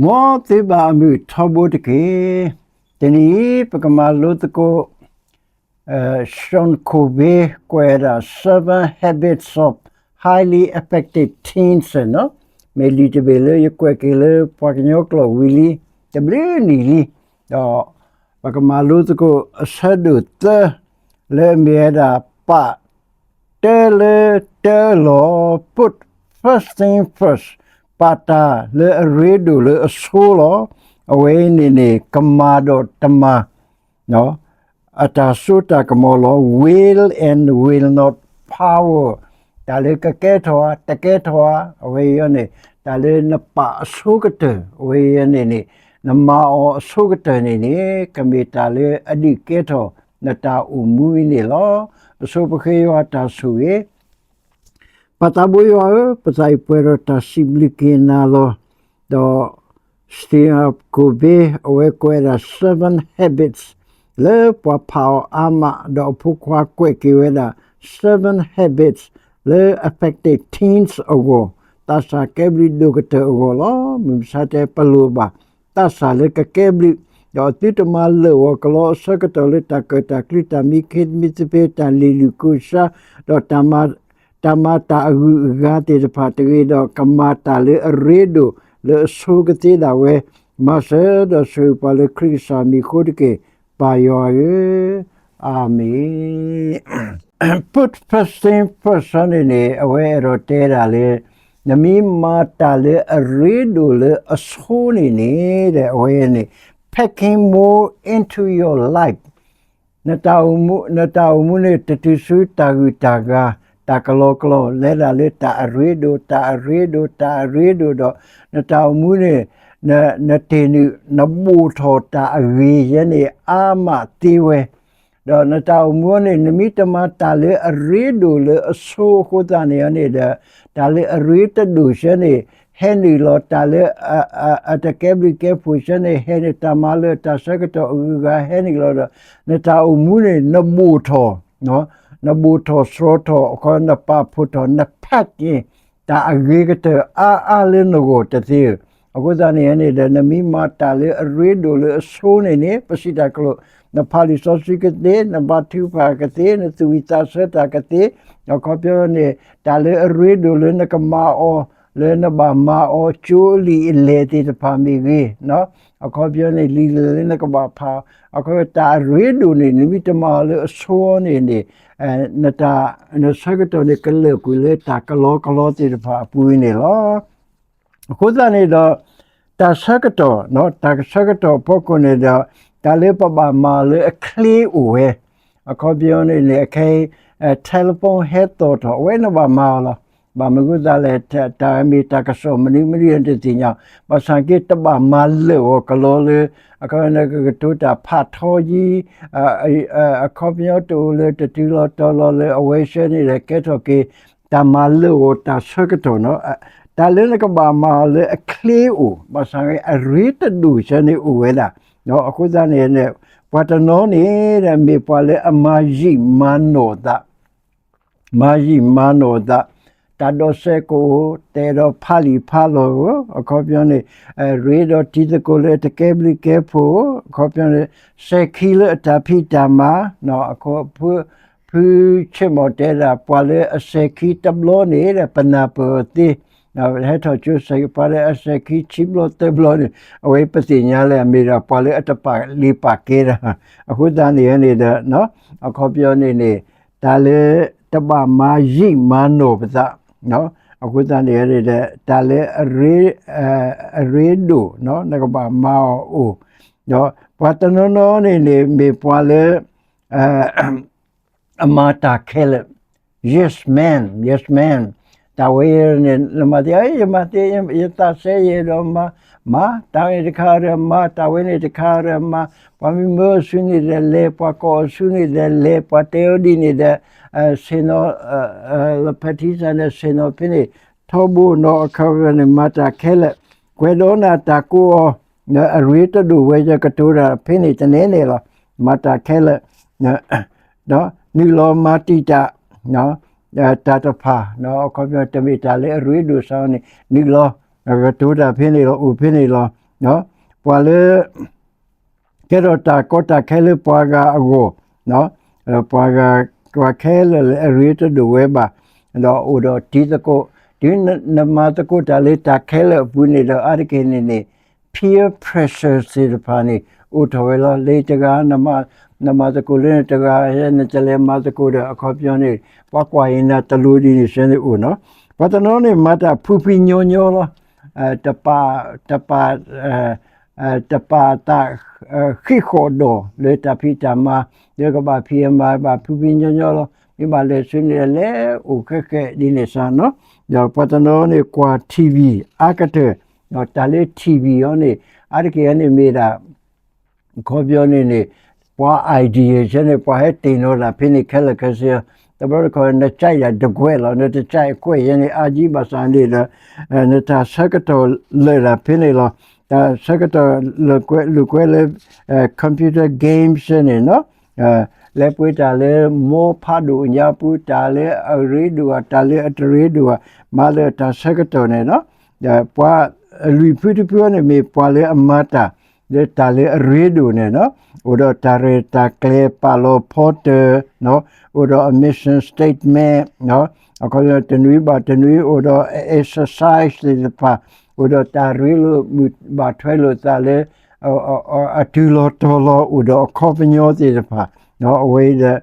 မ်သုဘၣ်အမုာ်ထီဘိတက့ၢ်. တနံၤအံၤ ပကမၤလိသကိး Stephen Covey ကွဲးဒၣ် Seven Habits of Highly Effective Teens နီၤ. မ့ၢ်လံာ်တဘ့ၣ်လၢယကွဲးက့ၤလၢပှၤကညီကျိာ်ဝံၤလံ တဘျုးနံၣ်လံ, ဒီးပကမၤလိသကိးအဆၢဒိၣ်သၢ လၢအမ့ၢ်ဝဲဒၣ် ပာ် တၢလၢတၢလီၤ, put first thing first, ပာ်တၢ်လၢအရ့ဒိၣ်လၢအဆိလီၤ. အဝဲအံၤန့ၣ်န့ၣ် ကမၤဒီးတမၤ အတၢ်စိတၢ်ကမီၤလီၤ. Will and will not power, တၢ်လၢကကဲထီၣ်ဧါ တကဲထီၣ်ဧါ အဝဲအံၤန့ၣ် တၢ်လၢနပာ်အဆိကတၢၢ် အဝဲအံၤန့ၣ်န့ၣ် နမၤအီၤအဆိကတၢၢ်န့ၣ်န့ၣ် ကမ့ၢ်တၢ်လၢအဒုးကဲထီၣ်နတၢ်အိၣ်မူအံၤန့ၣ်လီၤ. အဆိပဃ့ယွၤတၢ်ဆိၣ်ဂ့ၤ ပၢ်သးဘိယွၤဧၢ, ပသးအံၤပှဲၤဒီးတၢ်စံးဘျုးက့ၤနၤလီၤ. ဒီး Stephen Covey အဝဲကွဲးဒၣ် seven habits လၢပှၤဖးအီၤအါမး, ဒီးအဖိခွါကွဲးက့ၤဝဲဒၣ် seven habits လၢ effective teens အဂီၢ်, သးစၢ်ကဲဘျုးဒိၣ်ကတၢၢ်အဂီၢ်လီၤ. မုၢ်မဆါတဲပလိၣ်ဘၣ် သးစၢ်လၢကကဲဘျုး, ဒီးသုတမၤလၢာ်အီၤကလီအဆၢကတီၢ်လၢတၢ်ကၢၣ်တၢ်ကျူတၢ်မံခ့တမံသပ့ၤ တၢ်လံၤလုၢ်ကိၢ်ဆါ, ဒီး တၢ်မၤတၢ်အဂုၤအဂၤသ့ၣ်တဖၣ်တဂ့ၤ, ဒီးကမၤတၢ်လၢအရ့ဒိၣ်လၢအဆိကသ့ဒၣ်ဝဲ, မၤစၢၤဒီးဆိၣ်ဂ့ၤပှၤလၢခရံာ်ကစၢ်မံၤအဃိတက့ၢ်, ပၢ်ယွၤဧၢ, အၤမ့ၣ်. Put first thing first န့ၣ်န့ၣ် အဝဲအဲၣ်ဒိးတဲဒၣ်လၢ နမ့ၢ်မၤတၢ်လၢအရ့ဒိၣ်လၢအဆိန့ၣ်န့ၣ် အဝဲန့ၣ် packing more into your life နတၢ်အိၣ်မူန့ၣ် တတုၤဆူတၢ်ဂုၤတၢ်ဂၤ တၢ်ကလီကလီ လဲၤဒၣ်လၢတၢ်အရ့ဒိၣ် တၢ်အရ့ဒိၣ် တၢ်အရ့ဒိၣ်ဒီး နတၢ်အိၣ်မူန့ၣ် နတ့ၢ်နုာ် နဘိၣ်ထီၣ်တၢ်အဂ့ၤယဲန့ၣ် အါမးသ့ဝဲ ဒီးနတၢ်အိၣ်မူန့ၣ် နမ့ၢ်တမၤတၢ်လၢအရ့ဒိၣ်လၢအဆိအဃိသတးန့ၣ်န့ၣ်ဒီး တၢ်လၢအရ့တဒိၣ်ဆၢန့ၣ် ဟဲနုာ်လီၤ တၢ်လၢအတကဲဘျုးကဲဖှိၣ်ဆၢန့ၣ် ဟဲနုာ် တၢ်မၤလၢတၢ်ဆၢကတီၢ်အဂုၤအဂၤဟဲနုာ်လီၤဒီး နတၢ်အိၣ်မူန့ၣ် နဘိၣ်ထီၣ် နဘိၣ်ထီၣ်စှီၤထီၣ် အခီ နပာ်ဖှိၣ်ထီၣ် န pack in တၢ်အဂ့ၤကတၢၢ်အါအါလၢနဂီၢ်တသ့ဧၢ. အဃိသတးန့ၣ်န့ၣ်ဒီး နမ့ၢ်မၤတၢ်လၢအရ့ဒိၣ်လၢအဆိန့ၣ်န့ၣ် ပစံးတၢ်ကလိာ် နဖးလံာ်စီဆှံကသ့, နဘါထုကဖၣ်ကသ့, နသူၣ်ဝံၣ်သးဆၢတၢ်ကသ့, အခီပညီန့ၣ် တၢ်လၢအရ့ဒိၣ်လၢနကမၤအီၤ လၢနဘၣ်မၤအီၤ ကၠိအလံာ်အလဲၢ်သ့ၣ်တဖၣ်မ့ၢ်ဂ့ၤ, အခီပညီန့ၣ် လံာ်လဲၢ်လၢနကဘၣ်ဖး, အခီ တၢ်အရ့ဒိၣ်န့ၣ် နမ့ၢ်တမၤအီၤလၢအဆိအီၤန့ၣ်န့ၣ် နတၢ် နဆၢကတီၢ်န့ၣ် ကလၢာ်ကွံာ်လၢတၢ်ကလီကလီသ့ၣ်တဖၣ်အပူၤန့ၣ်လီၤ. အဃိသတးန့ၣ်ဒီး တၢ်ဆၢကတီၢ် တၢ်ဆၢကတီၢ်အဖီခိၣ်န့ၣ်ဒီး တၢ်လၢပဘၣ်မၤအီၤလၢအချ့အိၣ်ဝဲ, အခီပညီန့ၣ်န့ၣ် အခဲအံၤ telephone ဟဲသီၣ်ထီၣ် အဝဲနဘၣ်မၤအီၤလီၤ. ဘၣ်မနုၤအဃိသတးလဲၣ် တၢ်မ့ၢ်တၢ်ကစီၣ်မနုၤမနုၤတသ့ၣ်ညါ, ဘၣ်ဆၣ်က့ တဘၣ်မၤလၢာ်အီၤကလီလၢ အခီပညီ နကကတိၤတၢ်ဖးထီယံၤ အခီပညီတအိၣ်လၢတတုၤလီၤတီၤလီၤလၢအဝဲဆၢန့ၣ်ဒီး ကဲထီၣ်က့ၤ တၢ်မၤလၢာ်အီၤတၢ်ဆၢကတီၢ်နီၤ, တၢ်လၢနကဘၣ်မၤအီၤလၢအချ့အိၣ် ဘၣ်ဆၣ်က့ အရ့တဒိၣ်ဆၢန့ၣ်အိၣ်ဝဲဒၣ်, အဃိသတးန့ၣ် ပှၤတနီၤန့ၣ်ဒီး မ့ၢ်ပှၤလၢအမၤယံာ်မၤနီၢ်အသး မၤယံာ်မၤနီၢ်အသး, တၢ်ဒိးစဲးကအိၣ်, တအဲၣ်ဒိးဖးလံာ်ဖးလီၢ်ဧိၤ, အခီပညီန့ၣ် ရ့ဒီးတံၤသကိးလၢအတကဲဘျုးကဲဖှိၣ်ဧိၤ, အခီပညီန့ၣ် စဲးခံလၢအတၢ်ဖံးတၢ်မၤ, အခီ ဖုဆ့ၣ်မီၣ်တဲဒၣ် ပှၤလၢအစဲးခံတဘျီန့ၣ်ဒီး ပနၢ်ပၢၢ်အီၤသ့, ဟဲထီၣ်ကၠိစဲး ပှၤလၢအစဲးခံခံဘျီသၢဘျီန့ၣ် အဝဲပသ့ၣ်ညါလၢအမ့ၢ်ဒၣ်ပှၤလၢအတပာ်လံာ်ပာ်ကဲတၢ်, အဃိသတးန့ၣ်န့ၣ်ဒီး အခီပညီန့ၣ်န့ၣ် တၢ်လၢ တဘၣ်မၤယံာ်မၤနီၢ်ပသး, အဃိသတးန့ၣ်န့ၣ်ဒီး တၢ်လၢ အရ့ဒိၣ် နကဘၣ်မၤအီၤအိၣ်, ဒီးပှၤတနီၤနီၤန့ၣ်န့ၣ် မ့ၢ်ပှၤလၢ အမၤတၢ်ခဲလၢာ်, yes man, yes man, တၢ်ဝဲန့ၣ် နမၤသ့ ယမၤသ့ ယသးစဲယအဲၣ်ဒိးမၤ, မၤ, တၢ်ဝဲန့ၣ်တခါဒီးမၤ, တၢ်ဝဲန့ၣ်တခါဒီးမၤ, ပှၤမ့ၢ်မၢအီၤဆူန့ၣ်ဒီးလဲၤ, ပှၤကိးအီၤဆူန့ၣ်ဒီးလဲၤ, ပှၤတဲအီၤဒ်န့ၣ်ဒီး ဆ့ၣ်နီၤ လဖးထံစၢ်န့ၣ် ဆ့ၣ်နီၤဖဲန့ၣ် ထီဘိနီၤ အခီပညီန့ၣ် မၤတၢ်ခဲလၢာ်, ကွဲးဒီးနၤတၢ်ကိးအီၤ အရ့တဒိၣ်ဝဲ ယကတိၤတၢ်ဖဲန့ၣ်တန့ၢ်န့ၣ်လီၤ, မၤတၢ်ခဲလၢာ် ဒီးနုာ်လီၤမၤတံာ်တာ် တၢ်တဖၣ် အခီပညီ တမ့ၢ်တၢ်လၢအရ့ဒိၣ်စ့ၢ်န့ၣ် နုာ်လီၤ ကတိၤတၢ်ဖဲန့ၣ်လီၤ အိၣ်ဖဲန့ၣ်လီၤ. ပှၤလၢ ကဲထီၣ်တၢ်ကီတၢ်ခဲလၢပှၤဂၤအဂီၢ်, ပှၤဂၤ ပှၤခဲလၢာ်လၢအရ့တဒိၣ်ဝဲဘၣ်, ဒီးအိၣ်ဒီးတံၤသကိး, တုၤနမၤသကိးတၢ်လၢတၢ်ခဲလၢာ်အပူၤန့ၣ်ဒီး အါတက့ၢ်န့ၣ်န့ၣ် peer pressure သ့ၣ်တဖၣ်န့ၣ် အိၣ်ထီၣ်ဝဲလီၤ. လၢတဂၤ နမၤသကိးလၢနတဂၤ နတလဲၤမၤသကိးဒီး အခီပညီန့ၣ် ပှၤကွၢ်အံၤနၤတလိၤဒ်န့ၣ် စ့န့ၣ်အိၣ်နီၤ. ပှၤတနီၤန့ၣ် မၤတၢ်ဖုဖုညီညီလီၤ. တပာ် တပာ် တပာ်သး ဃံးဃီၣ်ဒီး လၢတၢ်ဖံးတၢ်မၤ လၢကဘၣ်ဖံးအမၤဘၣ်ဖုဖုညီညီလီၤ. မ့ၢ်ဘၣ်လဲၤဆူန့ၣ် လဲၤအိၣ်ခဲကဲဒ်န့ၣ်စ့နီၤ. ဒီးပှၤတနီၤန့ၣ် ကွၢ် ထံၣ်ဝံၣ် အါကတၢၢ်, ဒီးတၢ်လၢ ထံၣ်ဝံၣ် အီၤန့ၣ် အါတက့ၢ်အံၤန့ၣ်မ့ၢ်ဒၣ် အခီပညီန့ၣ်န့ၣ် ပှၤ idea ဆဲန့ၣ် ပှၤဟဲတ့ၢ်နီၤတၢ်ဖဲန့ၣ်ခဲလၢာ်ခဲဆ့, တဘျီတခီၣ် နကြိုက်တၢ်တကွဲးလီၤ, နတကြိုက်ကွဲးယဲန့ၣ် အါကံဘၣ်ဆၣ်န့ၣ်ဒီး နတၢ်ဆၢကတီၢ်လၢာ်တၢ်ဖဲန့ၣ်လီၤ. တၢ်ဆၢကတီၢ်လၢာ်ကွဲး လၢာ်ကွဲးလၢ computer games ဆဲန့ၣ်နီၤ, လဲၤပှ့ၤတၢ်လၢ mall ဖးဒိၣ်အညါပူၤ တၢ်လၢအရ့ဒိၣ်ဧါ တၢ်လၢအတရ့ဒိၣ်ဧါ မၤလၢတၢ်ဆၢကတီၢ်န့ၣ်နီၤ. ဒီးပှၤလွံၢ်ဖုတဖုန့ၣ်မ့ၢ်ပှၤလၢအမၤတၢ် လၢတၢ်လၢအရ့ဒိၣ်န့ၣ်နီၤ, အိၣ်ဒီးတၢ်ရဲၣ်တၢ်ကျဲၤ ပာ်လီၤ poster အိၣ်ဒီးအ mission statement အခီပညီ တနွံဘၣ်တနွံ အိၣ်ဒီး exercise သ့ၣ်တဖၣ်, အိၣ်ဒီးတၢ်ရ့လိာ်မုာ်ဘၣ်ထွဲလိာ်သးလၢ အတုၤလီၤတီၤလီၤ အိၣ်ဒီးအခီပညီသ့ၣ်တဖၣ်, အဝဲဒီး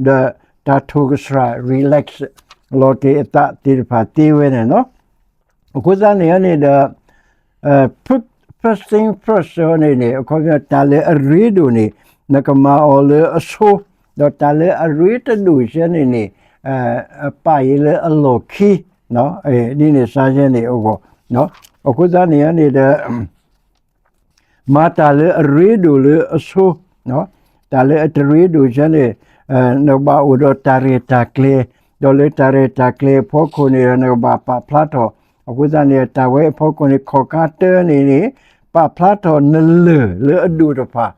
ဒီးတၢ်ထိၣ်ကစှၤ relax လီၤက့ၤအသးသ့ၣ်တဖၣ်သ့ဝဲန့ၣ်နီၤ. အဃိသတးန့ၣ်န့ၣ်ဒီး first thing first န့ၣ်န့ၣ် အခီပညီ တၢ်လၢအရ့ဒိၣ်န့ၣ် နကမၤအီၤလၢအဆိ, ဒီးတၢ်လၢအရ့တဒိၣ်ဆဲန့ၣ်န့ၣ် ပာ်အီၤလၢအလီၢ်ခံ, ဒ်န့ၣ်စ့ၢ်ကီးန့ၣ်အဂီၢ်, အဃိသတးန့ၣ်န့ၣ်ဒီး မၤတၢ်လၢအရ့ဒိၣ်လၢအဆိ, တၢ်လၢအတရ့ဒိၣ်ဆဲန့ၣ် နကဘၣ်အိၣ်ဒီးတၢ်ရဲၣ်တၢ်ကျဲၤ, ဒီးလၢတၢ်ရဲၣ်တၢ်ကျဲၤအဖီခိၣ်န့ၣ် နကဘၣ်ပာ်ဖျါထီၣ်, အဃိသတးန့ၣ် တၢ်ဝဲအဖီခိၣ်န့ၣ် ခီၣ်ခါတၢန့ၣ်န့ၣ် ပာ်ဖျါထီၣ်နလၢၢ်လၢအဒိၣ်တဖၣ်,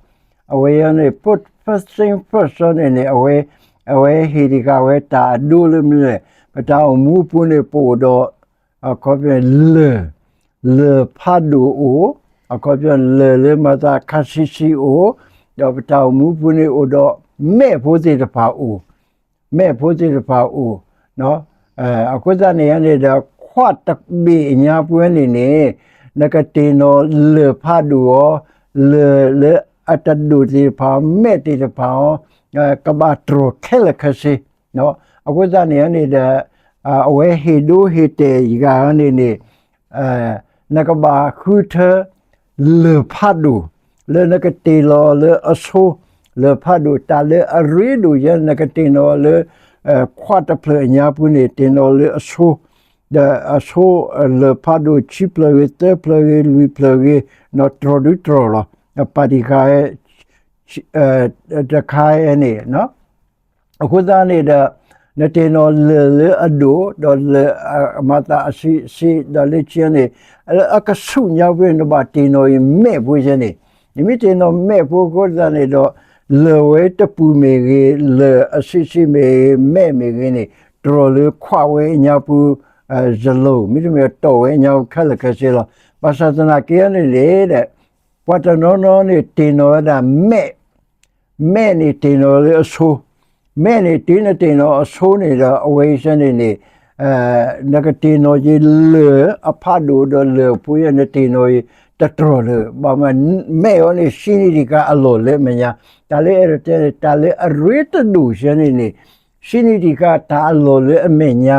အဝဲအံၤန့ၣ် put first thing first န့ၣ်န့ၣ် အဝဲ အဝဲဟ့ၣ်တ့ၢ်ဃာ်ဝဲတၢ်အဒိလၢမနုၤလဲၣ်, ပတၢ်အိၣ်မူအပူၤန့ၣ် ပအိၣ်ဒီး အခီပညီလၢၢ်, လၢၢ်ဖးဒိၣ်အိၣ်, အခီပညီလၢၢ်လၢမၤသးခါဆံးဆံးအိၣ်, ဒီးပတၢ်အိၣ်မူပူၤန့ၣ်အိၣ်ဒီး မဲးဖိသ့ၣ်တဖၣ်အိၣ်, မဲးဖိသ့ၣ်တဖၣ်အိၣ်, အဃိသတးန့ၣ်န့ၣ်ဒီး ခွးတဘ့ၣ်အညါပူၤန့ၣ်န့ၣ် နကတ့ၢ်နီၣ်လၢၢ်ဖးဒိၣ်အီၤ, လၢၢ်လၢအတဒိၣ်သ့ၣ်တဖၣ်အီၤ, မဲးသ့ၣ်တဖၣ်အီၤ, ကဘၣ်တြီၢ်ခဲလၢာ်ခဲဆ့, အဃိသတးန့ၣ်န့ၣ်ဒီး အဝဲဟ့ၣ်ဒိဟ့ၣ်တဲာ်ယဂၤန့ၣ်န့ၣ် နကဘၣ်ဃုထၢ လၢၢ်ဖးဒိၣ် လၢနကတ့ၢ်လီၤလၢအဆိ, လၢၢ်ဖးဒိၣ် တၢ်လၢအရ့ဒိၣ်ယဲ နကတ့ၢ်နီၣ်လၢ ခွးတဖျၢၣ်အညါပူၤန့ၣ် တ့ၢ်နီၣ်လၢအဆိ, ဒီးအဆိ လၢၢ်ဖးဒိၣ် ခံဖျၢၣ်ဂ့ၤ သၢဖျၢၣ်ဂ့ၤ လွံၢ်ဖျၢၣ်ဂ့ၤ နီၣ်တြီၢ်ဒုတြီၢ်လီၤ. ပာ်တံၢ်ဃာ် တခါန့ၣ် အဃိသတးန့ၣ်ဒီး နတ့ၢ်နီၣ်လၢၢ်လၢအဒိၣ် ဒီးလၢၢ်မၤသးအဆံးဆံး ဒီးလၢခံန့ၣ် လၢအကဆူၣ်ညါပူၤန့ၣ် နဘၣ်တ့ၢ်နီၣ်အံၤမဲးဖိယဲန့ၣ်, နမ့ၢ်တ့ၢ်နီၣ်မဲးဖိအဃိသတးန့ၣ်ဒီး လၢၢ်ဝဲတပူၤမ့ၢ်ဂ့ၤ လၢၢ်အဆံးဆံးမ့ၢ်ဂ့ၤ မဲးမ့ၢ်ဂ့ၤန့ၣ် တြီၢ်လၢခွးဝဲအညါပူၤ ယလိၤ မ့တမ့ၢ်တီၢ်ဝဲအညါပူၤခဲလၢာ်ခဲဆ့လီၤ. ဘၣ်ဆၣ်သနာ်က့န့ၣ်န့ၣ် ပှၤတနီၤနီၤန့ၣ် တ့ၢ်နီၣ်ဝဲဒၣ်မဲး မဲးန့ၣ်တ့ၢ်နီၣ်လၢအဆိ, မဲးန့ၣ်တုၤနတ့ၢ်နီၣ်အဆိန့ၣ်ဒီး အဝဲအံၤစ့ၢ်န့ၣ်န့ၣ် နကတ့ၢ်နီၣ်က့ၤလၢၢ်အဖးဒိၣ်ဒီးလၢၢ်ဖိယဲ နတ့ၢ်နီၣ်အံၤ တတြီၢ်လၢၤ ဘၣ်မနုၤ မဲးအီၤန့ၣ် စံးန့ၢ်တံၢ်ဃာ်အလီၢ်လၢအမဲာ်ညါ, တၢ်လၢအဲၣ်ဒိးတဲန့ၣ် တၢ်လၢအရ့တဒိၣ်စ့ၢ်န့ၣ်န့ၣ် စံးန့ၢ်တံၢ်ဃာ်တၢ်အလီၢ်လၢအမဲာ်ညါ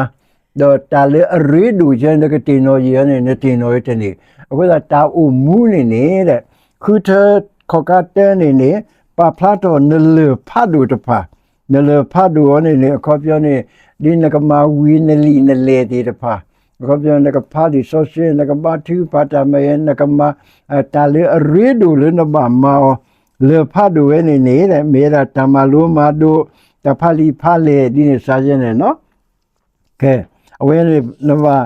ဒီးတၢ်လၢအရ့ဒိၣ်ယဲ နကတ့ၢ်နီၣ်ယဲန့ၣ် နတ့ၢ်နီၣ်ဝဲတန့ၢ်. အဃိသတးတၢ်အိၣ်မူန့ၣ်န့ၣ် ဃုထၢခီၣ်ခါတၢန့ၣ်န့ၣ် ပာ်ဖျါထီၣ်နလၢၢ်ဖးဒိၣ်တဖၣ်, နလၢၢ်ဖးဒိၣ်အီၤန့ၣ်န့ၣ် အခီပညီန့ၣ် ဒ်နကမၤဝံၤနလံာ်နလဲၢ်သ့ၣ်တဖၣ်, အခီပညီနကဖးလံာ်စီဆှံ နကဘါထုကဖၣ်တၢ်မၤယဲ နကမၤ တၢ်လၢအရ့ဒိၣ်လၢနဘၣ်မၤအီၤ, လၢၢ်ဖးဒိၣ်ဝဲန့ၣ်န့ၣ် မ့ၢ်ဝဲဒၣ်တၢ်မၤလိမၤဒိး တၢ်ဖးလံာ်ဖးလဲၢ်ဒ်န့ၣ်စ့ၢ်ယဲန့ၣ်နီၤ. ကဲ အဝဲန့ၣ် နဘၣ်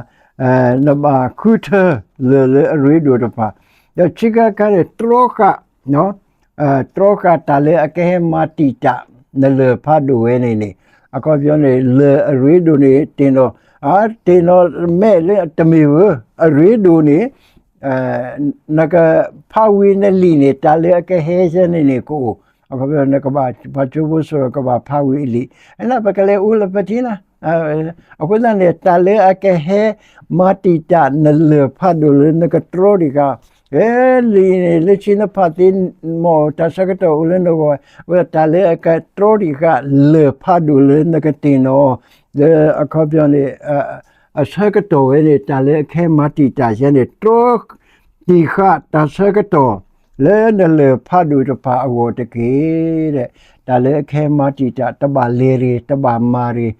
နဘၣ်ဃုထၢလၢၢ်လၢအရ့ဒိၣ်တဖၣ်, ဒီးခံခါတခါန့ၣ် တြီဃာ် တြီဃာ်တၢ်လၢအကဟဲမၤတံာ်တာ် နလၢၢ်ဖးဒိၣ်ဝဲန့ၣ်န့ၣ်, အခီပညီန့ၣ် လၢၢ်အရ့ဒိၣ်န့ၣ် တ့ၢ်နီၣ် တ့ၢ်နီၣ်မဲးလၢတမ့ၢ်ဧိၤ အရ့ဒိၣ်န့ၣ် နကဖးဝံၤနလံာ်န့ၣ် တၢ်လၢအကဟဲယဲန့ၣ်န့ၣ်ကအိၣ်, အခီပညီနကဘၣ် ပှၤကၠိဖိစိၤဒီးကဘၣ်ဖးဝံၤအလံာ်, နပကလဲၤအိၣ်လၢပထံလီၤ. အဃိသတးန့ၣ် တၢ်လၢအကဟဲမၤတံာ်တာ်နလၢၢ်ဖးဒိၣ်လၢနကတြီတံာ်ဃာ်, လံာ်န့ၣ် လၢခံနဖးသ့ မ်တၢ်ဆၢကတီၢ်အိၣ်လၢနဂီၢ်, အဝဲတၢ်လၢအကတြီတံာ်ဃာ်လၢၢ်ဖးဒိၣ်လၢနကတ့ၢ်နီၣ်, လၢအခီပညီန့ၣ် အဆၢကတီၢ်ဝဲန့ၣ် တၢ်လၢအကဟဲမၤတံာ်တာ်ယဲန့ၣ် တြီတံာ်ဃာ်တၢ်ဆၢကတီၢ် လၢနလၢၢ်ဖးဒိၣ်တဖၣ်အဂီၢ်တက့ၢ်. တၢ်လၢအကဟဲမၤတံာ်တာ် တဘၣ်လဲၤရ့ၣ် တဘၣ်မၤရ့ၣ်,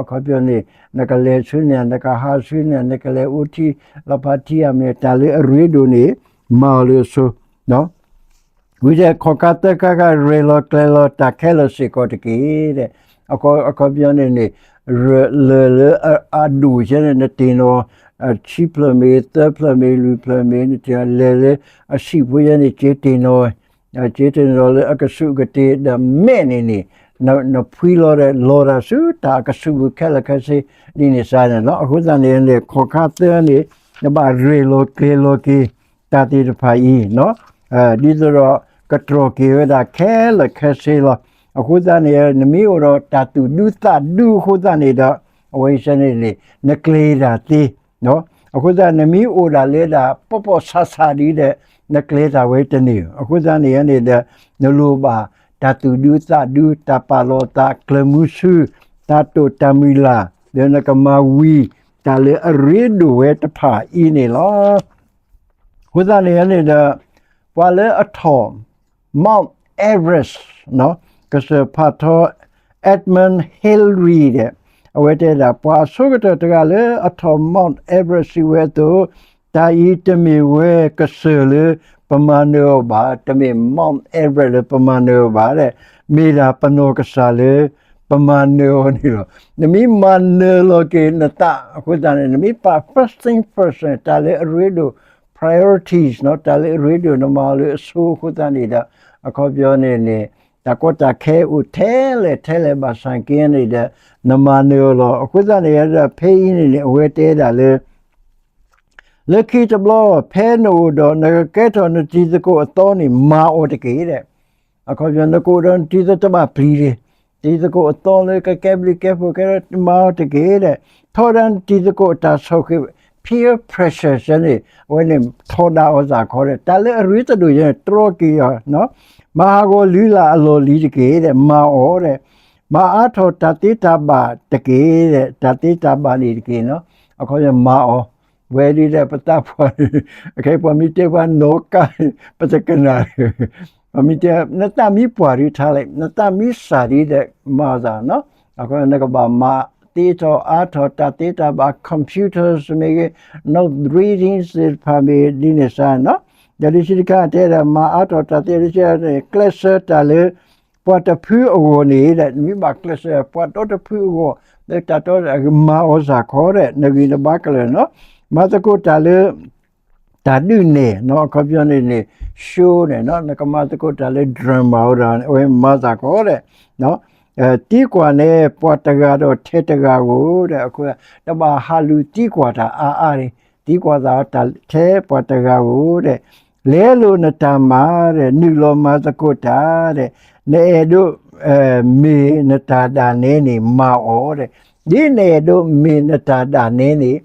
အခီပညီန့ၣ် နကလဲၤဆူန့ၣ် နကဟးဆူန့ၣ် နကလဲၤအိၣ်ထံလီၤဖးထံအမ့ၢ် တၢ်လၢအရ့ဒိၣ်န့ၣ် မၤအီၤလၢအဆိ ဝံၤဒီးခီၣ်ခါသၢခါဂၤ ရဲၣ်လီၤကျဲၤလီၤတၢ်ခဲလၢာ်စ့ၢ်ကီးတက့ၢ်. အခီပညီန့ၣ်န့ၣ် လၢၢ်လၢအဒိၣ်ယဲန့ၣ် နတ့ၢ်နီၣ် ခံဖျၢၣ်မ့ၢ် သၢဖျၢၣ်မ့ၢ် လွံၢ်ဖျၢၣ်မ့ၢ် နတ့ၢ်လၢၢ်လၢအဆံးဖိယဲန့ၣ် က့ၤတ့ၢ်နီၣ် က့ၤတ့ၢ်နီၣ်လၢအကဆူးကတ့ၢ်ဒီးမဲာ်န့ၣ်န့ၣ် နဖှံလီၤဒီး လီၤတၢ်ဆူတၢ်အကဆူးပူၤခဲလၢာ်ခဲဆ့ဒ်န့ၣ်စ့ၢ်န့ၣ်လီၤ. အဃိသတးန့ၣ်န့ၣ် ခီၣ်ခါသၢန့ၣ် နဘၣ်ရဲၣ်လီၤကျဲၤလီၤက့ၤ တၢ်သ့ၣ်တဖၣ်အံၤ ဒ်သိးဒီး ကတြီၢ်က့ၤဝဲဒၣ်ခဲလၢာ်ခဲဆ့လီၤ. အဃိသတးန့ၣ် နမ့ၢ်အိၣ်ဒီးတၢ်သူၣ်ဒူသးဒူအဃိသတးန့ၣ်ဒီး အဝဲအံၤစ့ၢ်န့ၣ်န့ၣ် နကျဲၤတၢ်သ့ အဃိသတး နမ့ၢ်အိၣ်ဒၣ်လၢဒၣ်ပီၣ်ပီၣ်ဆးဆးဒ်ဒီး နကျဲၤတၢ်ဝဲတန့ၢ်. အဃိသတးန့ၣ်န့ၣ်ဒီး နလိၣ်ဘၣ်တၢ်သူၣ်ဒူသးဒူ တၢ်ပာ်လီၤသး ကျၢၤမုဆူ တၢ်တိာ်တၢ်မုၢ်လၢ် ဒီးနကမၤဝံၤ တၢ်လၢအရ့ဒိၣ်ဝဲတဖၣ်အံၤန့ၣ်လီၤ. အဃိသတးန့ၣ်န့ၣ်ဒီး ပှၤလၢအထီၣ် Mount Everest ကစၢၢ်ဖးထီ Edmund Hillary ဒီး အဝဲတဲဒၣ် ပှၤအဆိကတၢၢ်တဂၤလၢအထီၣ် Mount Everest စံးဝဲအသိး, တၢ်အံၤတမ့ၢ်ဝဲကစၢၢ်လၢပမၤနၢၤအီၤဘၣ်, တမ့ၢ် Mount Everest လၢပမၤနၢၤအီၤဘၣ်ဒီး မ့ၢ်ဒၣ်ပနီၢ်ကစၢ်လၢပမၤနၢၤအီၤန့ၣ်လီၤ. နမ့ၢ်မၤနၢၤလီၤက့ၤနသးအဃိသတးန့ၣ် နမ့ၢ်ပာ် first thing first န့ၣ် တၢ်လၢအရ့ဒိၣ် priorities တၢ်လၢအရ့ဒိၣ် နမၤအီၤလၢအဆိအဃိသတးန့ၣ်ဒီး အခီပညီန့ၣ်န့ၣ် တၢ်ကီတၢ်ခဲအိၣ်ထဲလဲၣ်ထဲလဲၣ်ဘၣ်ဆၣ်က့န့ၣ်ဒီး နမၤနၢၤအီၤလီၤ. အဃိသတးန့ၣ်ဒီး ဖဲအံၤန့ၣ်န့ၣ် အဝဲတဲဒၣ်လၢ လၢခံတဘျီ ဖဲနအိၣ်ဒီးနကကဲထီၣ်နတံၤသကိးအသီန့ၣ် မၤအီၤတက့ၢ်ဒီး အခီပညီ နကအိၣ်ဒီးနတံၤသကိးတဘၣ်ပျံၤတဂ့ၤ, တံၤသကိးအသီလၢကကဲဘျုးကဲဖှိၣ်ကဲ မၤအီၤတက့ၢ်ဒီး ထီဒါနတံၤသကိးအတၢ်ဆိၣ်ဃ့ peer pressure စ့ၢ်န့ၣ် အဝဲန့ၣ်ထီဒါအီၤသးခီဒီး တၢ်လၢအရ့တဒိၣ်ယဲန့ၣ် တြီက့ၤအီၤ မၤဟးဂီၤလုၢ်လၢ်အလီၢ်လံၤတက့ၢ်ဒီး မၤအီၤဒီး မၤအါထီၣ်တၢ်သ့တၢ်ဘၣ်တက့ၢ်ဒီး တၢ်သ့တၢ်ဘၣ်န့ၣ်တက့ၢ်နီၤ အခီပညီမၤအီၤ ဝဲဒ်ဒီးပသးပှၢ် အခဲအံၤပှၤမ့ၢ်တဲပှၤနီၣ်ကါ ပတကနၣ် ပှၤမ့ၢ်တဲ နသးမ့ၢ်ပှၢ်ဒ်ထါလဲၣ် နသးမ့ၢ်စၢ်ဒ်ဒီး မၤအီၤသးနီၤ အခီပညီနကဘၣ်မၤသ့ထီၣ်အါထီၣ်တၢ်သ့တၢ်ဘၣ် computers မ့ၢ်ဂ့ၤ note readings သ့ၣ်တဖၣ်မ့ၢ်ဒ်န့ၣ်စ့ၢ်နီၤ ဒီးလံာ်ဆံးတခါတဲဒၣ် မၤအါထီၣ်တၢ်သ့တၢ်ဘၣ် ကျဲးစၢးတၢ်လၢ ပှၤတဖုအဂီၢ်န့ၣ်ဒီး နမ့ၢ်ဘၣ်ကျဲးစၢး ပှၤဒီတဖုအဂီၢ် လၢတၢ်တီ မၤအီၤစ့ၢ်ကီးဒီး နဂံၢ်နဘါကလၢာ်နီၤ မၤသကိးတၢ်လၢ တၢ်ဒုးနဲၣ်နီၤ အခီပညီန့ၣ်န့ၣ် show န့ၣ်နီၤ နကမၤသကိးတၢ်လၢ drama အိၣ်ဒီး အဝဲမၤစ့ၢ်ကီးဒီး သံကွၢ်န့ၣ် ပှၤတဂၤဒီးထဲတဂၤဧိၤဒီး အဃိ တဘၣ်ဟးလူၤသံကွၢ်တၢ်အါအါန့ၣ် သံကွၢ်သးထဲပှၤတဂၤဧိၤဒီး လဲလိာ်နတၢ်မၤဒီး နုာ်လီၤမၤသကိးတၢ်ဒီး နအဲၣ်ဒိး မ့ၢ်နတၢ်ဒၣ်နဲန့ၣ် မၤအီၤဒီး ဒ်နအဲၣ်ဒိးမ့ၢ်နတၢ်ဒၣ်နဲန့ၣ်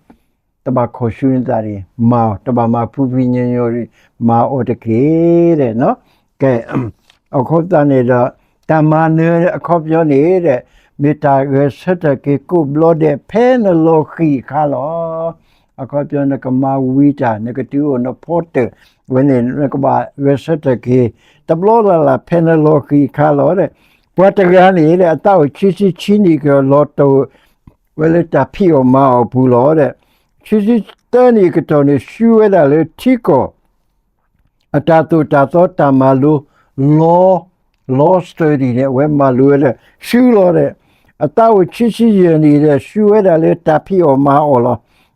တဘၣ်ခိးဆူနသးတဂ့ၤ မၤအီၤ တဘၣ်မၤဖုဖုညီညီ မၤအီၤတက့ၢ်ဒီး ကဲ အခီပညီန့ၣ်ဒီး တၢ်မၤနၢၤအခီပညီန့ၣ်ဒီး မ့ၢ်တၢ်ဂဲၤဆၢထၢၣ်က့ၤကိးဘျီဒဲး ဖဲနလီၤဃံၤအခါလီၤ. အခီပညီနကမၤဝံၤတၢ် နကတုၤအိၣ်နဖီတၢၣ် ဝဲန့ၣ် နကဘၣ်ဂဲၤဆၢထၢၣ်က့ၤ တဘျီလၢ်လၢ် ဖဲနလီၤဃံၤအခါလီၤဒီး ပှၤတဂၤန့ၣ်ဒီး အသးအိၣ်ခံဆံခံနံၣ်ကလီၤတိာ် ဝဲလၢတၢ်ဖံးအီၣ်မၤအီၣ်ပူၤလီၤဒီး ခံဆံသၢနံၣ်အကတီၢ်န့ၣ် ဆူဝဲဒၣ်လၢထံကီၢ် အတၢ်သိၣ်တၢ်သီတၢ်မၤလိ law law study န့ၣ် အဝဲမၤလိဝဲဒီး ဆူလီၤဒီး အသးအိၣ်ခံဆံယဲၢ်နံၣ်ဒီး ဆူဝဲဒၣ်လၢတၢ်ဖံးအီၣ်မၤအီၣ်လီ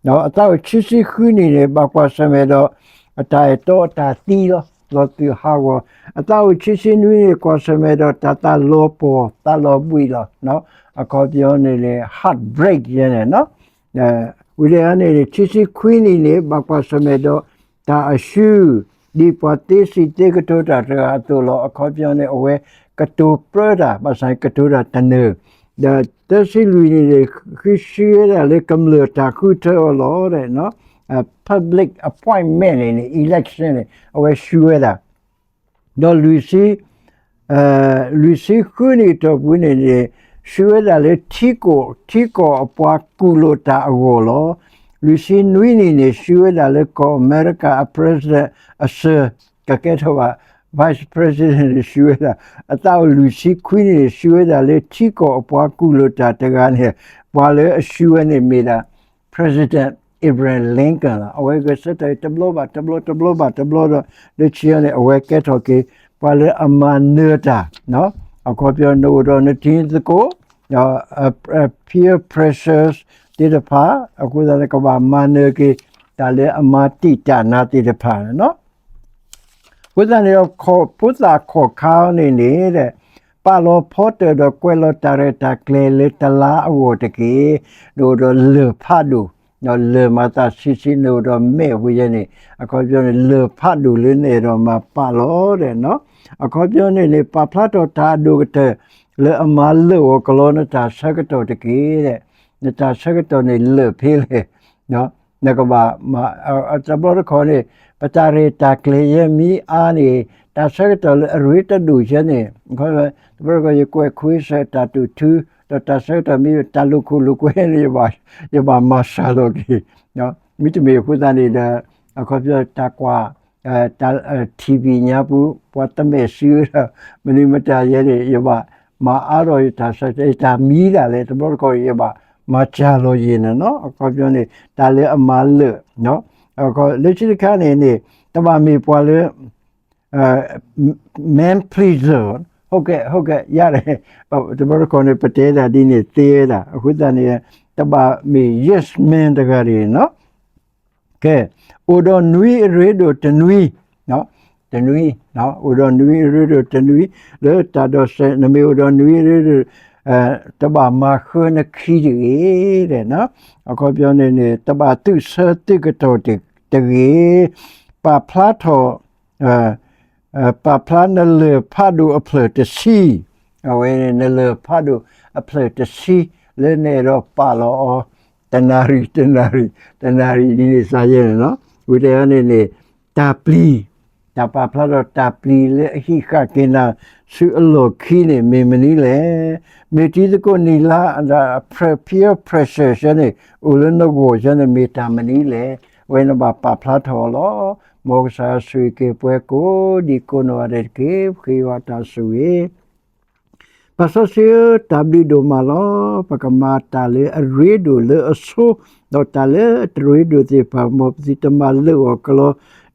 ၤ. အသးအိၣ်ခံဆံဃုနံၣ်န့ၣ် ဘၣ်ကွၢ်ဆၢၣ်မဲာ်ဒီး အတၢ်အဲၣ်တီအတၢ်သံလီၤ လီၤသုးဟးဂီၤ အသးအိၣ်ခံဆံနွံနံၣ် ကွၢ်ဆၢၣ်မဲာ်ဒီးတၢ်သးလီၤပှီၢ် သးလီၤဘှံးလီၤ. အခီပညီန့ၣ်န့ၣ် heartbreak ယဲန့ၣ် ဝံၤလၢန့ၣ် ခံဆံခွံနံၣ်န့ၣ် ဘၣ်ကွၢ်ဆၢၣ်မဲာ်ဒီး တၢ်အရှုံး ဒ်ပှၤသ့စံးသ့ကတိၤတၢ်တဂၤအသိးလီၤ. အခီပညီန့ၣ် အဝဲကတိၤပြၢတၢ် ဘၣ်ဆၣ်န့ၣ်ကတိၤတၢ်တနၢၤ, ဒီးသၢဆံလွံၢ်န့ၣ်န့ၣ် ဃုရှုံးဝဲဒၣ်လၢကမျၢၢ်တၢ်ဃုထၢအီၤလီၤ public appointment န့ၣ်န့ၣ် election န့ၣ် အဝဲရှုံးဝဲဒၣ် ဒီးလွံၢ်ဆံ လွံၢ်ဆံဃုနံၣ်အတီၢ်ပူၤန့ၣ်န့ၣ် ရှုံးဝဲဒၣ်လၢထံကီၢ် ထံကီၢ်အပှၤကူၣ်လိာ်တၢ်အဂီၢ်လီၤ. လွံၢ်ဆံနွံနံၣ်န့ၣ် ရှုံးဝဲဒၣ်လၢကီၢ်အမဲရကၤအ president အစၢၤ ကကဲထီၣ်ဘၣ် vice president န့ၣ် ရှုံးဝဲဒၣ် အသးအိၣ်လွံၢ်ဆံခွံနံၣ်န့ၣ် ရှုံးဝဲဒၣ်လၢထံကီၢ်အပှၤကူၣ်လိာ်တၢ်တဂၤန့ၣ် ပှၤလၢအရှုံးဝဲန့ၣ်မ့ၢ်ဒၣ် President Abraham Lincoln လီၤ. အဝဲဂဲၤဆၢထၢၣ်တဘျီဘၣ်တဘျီ တဘျီဘၣ်တဘျီဒီး လၢခံန့ၣ် အဝဲကဲထီၣ်က့ၤ ပှၤလၢအမၤနၢၤတၢ် အခီပညီ နအိၣ်ဒီးနထံနသကိး peer pressures သ့ၣ်တဖၣ် အဃိသတးန့ၣ် ကဘၣ်မၤနၢၤက့ၤ တၢ်လၢအမၤတံာ်တာ်နၤသ့ၣ်တဖၣ်န့ၣ်လီၤ. အဃိသတးန့ၣ်ဒီး ဖိသၣ်ခီၣ်ခါန့ၣ်န့ၣ် ပာ်လီၤဖီတၢၣ်ဒီးကွဲးလီၤတၢ်ရဲၣ်တၢ်ကျဲၤလၢတလါအဂီၢ်တက့ၢ်. နအိၣ်ဒီးလၢၢ်ဖးဒိၣ် ဒီးလၢၢ်မၤသးဆံးဆံး နအိၣ်ဒီးမဲာ်ဝဲယဲန့ၣ် အခီပညီန့ၣ် လၢၢ်ဖးဒိၣ်လၢနအဲၣ်ဒိးမၤပာ်လီၤဒီး အခီပညီန့ၣ်န့ၣ် ပာ်ဖျါထီၣ်တၢ်အဒိၣ်ကတၢၢ် လၢအမၤလၢာ်အီၤကလီနတၢ်ဆၢကတီၢ်တက့ၢ်. နတၢ်ဆၢကတီၢ်န့ၣ်လၢာ်ဖဲလဲၣ် နကဘၣ် တဘျီတခီၣ်န့ၣ် ပတၢ်ရဲၣ်တၢ်ကျဲၤယဲမ့ၢ်အါန့ၣ် တၢ်ဆၢကတီၢ်လၢအရ့တဒိၣ်ယဲန့ၣ် တဘျီတခီၣ်ယကွဲးခွ့စၢၤတၢ်တူၢ်ထူ ဒီးတၢ်ဆၢကတီၢ်မ့ၢ်တၢ်လိာ်ခိၣ်လိာ်ကွဲန့ၣ် ယဘၣ်မၤစှၤလီၤက့ၤ မ့တမ့ၢ်အဃိသတးန့ၣ်ဒီး အခီပညီတၢ်ကွၢ် ထံၣ်ဘံၣ်ညါပူၤ ပှၤတမဲာ်စုဝဲဒၣ် မနုၤမတၤယဲန့ၣ် ယဘၣ်မၤအါထီၣ်ယတၢ်ဆၢကတီၢ် ယတၢ်မံဒၣ်လဲာ် တဘျီတခီၣ် ယဘၣ်မၤစှၤလီၤယဲန့ၣ်လီၤ. အခီပညီန့ၣ် တၢ်လၢအမၤလၢာ် လၢခံတခါန့ၣ်န့ၣ် တဘၣ်မ့ၢ်ပှၤလၢ man pleaser ဟုတ်ကဲ့ ဟုတ်ကဲ့ ရတယ် တဘျီတခီၣ်န့ၣ် ပတဲဒၣ်ဒ်န့ၣ်သ့ဝဲဒၣ် အဃိသတးန့ၣ် တဘၣ်မ့ၢ် yes man တဂၤတဂ့ၤန့ၣ်လီၤ. ကဲ အိၣ်ဒီးနွံအရ့ဒိၣ်တနွံ တနွံ အိၣ်ဒီးနွံအရ့ဒိၣ်တနွံ လၢတၢ်ဒိးစဲး နမ့ၢ်အိၣ်ဒီးနွံအရ့ဒိၣ် တဘၣ်မၤဃၢနခံတဂ့ၤ အခီပညီန့ၣ်န့ၣ် တဘၣ်သုးဆၢသုးကတီၢ်တဂ့ၤ ပာ်ဖျါထီၣ် ပာ်ဖျါနလၢၢ်ဖးဒိၣ်အဖျၢၣ်တဆံ အဝဲန့ၣ် နလၢၢ်ဖးဒိၣ်အဖျၢၣ်တဆံ လၢနအဲၣ်ဒိးပာ်လီၤအီၤ တနၣ်ရံၣ် တနၣ်ရံၣ် တနၣ်ရံၣ်ဒ်န့ၣ်စ့ၢ်ကီးန့ၣ်လီၤ. ဝံၤတဲအီၤန့ၣ်န့ၣ် တၢ်ပျံၤ တၢ်ပာ်ဖျါထီၣ်တၢ်ပျံၤလၢအဟံးဃာ်က့ၤနၤ ဆူအလီၢ်ခံန့ၣ် မ့ၢ်မနုၤလဲၣ်. မ့ၢ်တံၤသကိးနံၣ်လါ peer pressure စ့ၢ်ကီးန့ၣ် အိၣ်လၢနဂီၢ်စ့ၢ်ကီးန့ၣ် မ့ၢ်တၢ်မနုၤလဲၣ်. အဝဲန့ၣ်ဘၣ်ပာ်ဖျါထီၣ်အီၤလီၤ. မ်ကစၢ်ဆိၣ်ဂ့ၤက့ၤပှၤကိးဒံကိးနီၢ်ဂၤဒဲးတက့ၢ်. ပဃ့ယွၤတၢ်ဆိၣ်ဂ့ၤ ပၢ်စီဆှံဧၢ, တၢ်ဘျုးဒိၣ်မးလီၤ. ပကမၤတၢ်လၢအရ့ဒိၣ်လၢအဆိ, ဒီးတၢ်လၢအတရ့ဒိၣ်သ့ၣ်တဖၣ် မ်ပသုတမၤလၢာ်အီၤကလီ.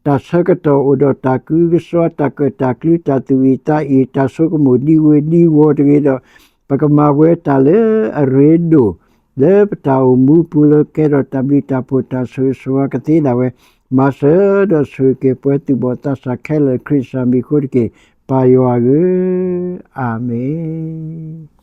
တၢ်ဆၢကတီၢ်အိၣ်ဒီးတၢ်ကူတၢ်ကစီၣ်, တၢ်ကၢၣ်တၢ်ကျူ, တၢ်သူၣ်အံၣ်သးအံၣ်, တၢ်ဆိကမိၣ်ဒံဝုၤဒံဝီၤတဂ့ၤဒီး, ပကမၤဝဲတၢ်လၢအရ့ဒိၣ် လၢပတၢ်အိၣ်မူပူၤလၢကဲထီၣ်တၢ်ဘျုးတၢ်ဖှိၣ်တၢ်ဆိၣ်ဂ့ၤဆိၣ်ဝါကသ့ဒၣ်ဝဲ, မၤစၢၤဒီးဆိၣ်ဂ့ၤက့ၤပှၤသူၣ်ဘီၣ်သးစၢ်ခဲလၢာ် ခရံာ်စၢ်မံၤအဃိတက့ၢ်. ပၢ်ယွၤဧၢ, အၤမ့ၣ်.